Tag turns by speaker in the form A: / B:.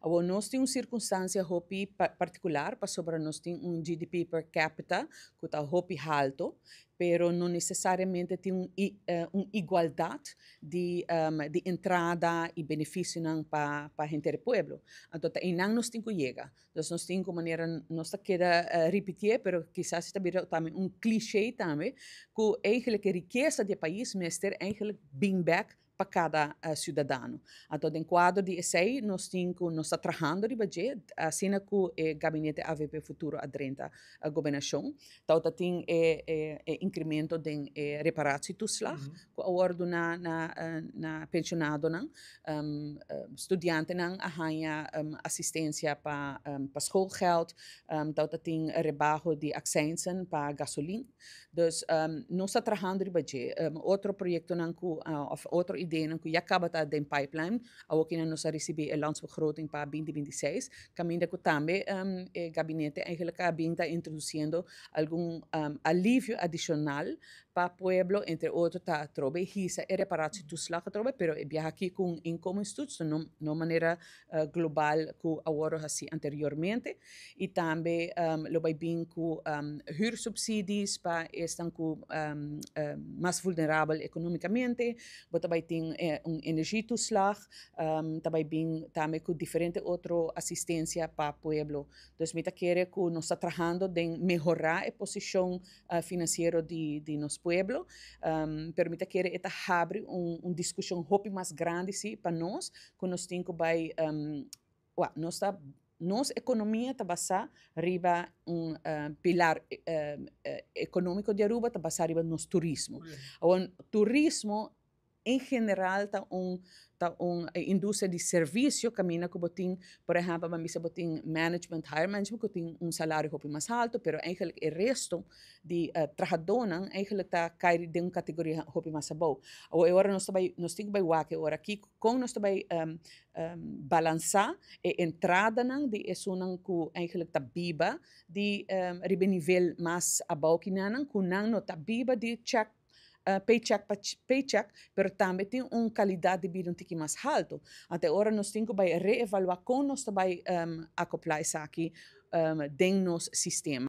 A: Awor, nos tin un circunstancia hopi particular, pasobra nos tin un GDP per capita cu ta hopi halto, pero no necesariamente tin un igualdad di entrada y beneficio pa hende di pueblo. Anto, einan nos tin cu yega. Anto, nos tin cu manera, nos ta keda ripiti, pero kisas tambe tambe un cliché tambe, cu eigenlijk e rikesa di pais mester eigenlijk bin back pa cada ciudadano. Anto, den cuadro di esey, nos tin cu nos ta trahando riba dje, asina cu e gabinete AVP Futuro a drenta e gobernacion. Anto, tin e incremento di reparatietoeslag, cu a wordo na pensionadonan, studiantenan a haya asistencia pa schoolgeld, anto tin rebaho di accijnzen pa gasolin. Dus nos ta trahando riba dje. Otro proyectonan cu of otro ideanan cu ya caba ta den pipeline, awor cu nos a ricibi e landsbegroting pa 2026, caminda cu tambe e gabinete eigenlijk a bin ta introduciendo algun alivio adicional pa pueblo, entre otro ta trobe hisa e reparatietoeslag trobe, pero e biaha aki cu inkomenstoets, no manera global cu a wordo haci anteriormente, y tambe lo bay bin cu huursubsidies pa esnan cu mas vulnerabel economicamente, bo tambe tin un energietoeslag, tambe bin tambe cu diferente otro asistencia pa pueblo. Dus mi ta kere cu nos ta trahando den mehora e posicion financiero di nos pueblo, pero mi ta kere e ta habri un discusion hopi mas grandi si pa nos, cu nos tin cu bay nos ta nos economia ta basa riba un pilar economico di Aruba, ta basa riba nos turismo. O turismo en general ta un industria di servicio caminda cu bo tin, por ehempel, ban bisa bo tin management, higher management, cu tin un salario hopi mas halto, pero eigenlijk e resto di trahadornan eigenlijk ta cay den un categoria hopi mas abou. Awor nos tin cu bay wak awor aki con nos ta bay balansa e entradanan di esunnan cu eigenlijk ta biba di riba nivel mas abou cu nan, cu nan no ta biba di check paycheck pa paycheck, pero tambe tin un calidad di bida un tiki mas halto. Anto awor nos tin cu bay reevalua con nos ta bay acopla esaki den nos sistema.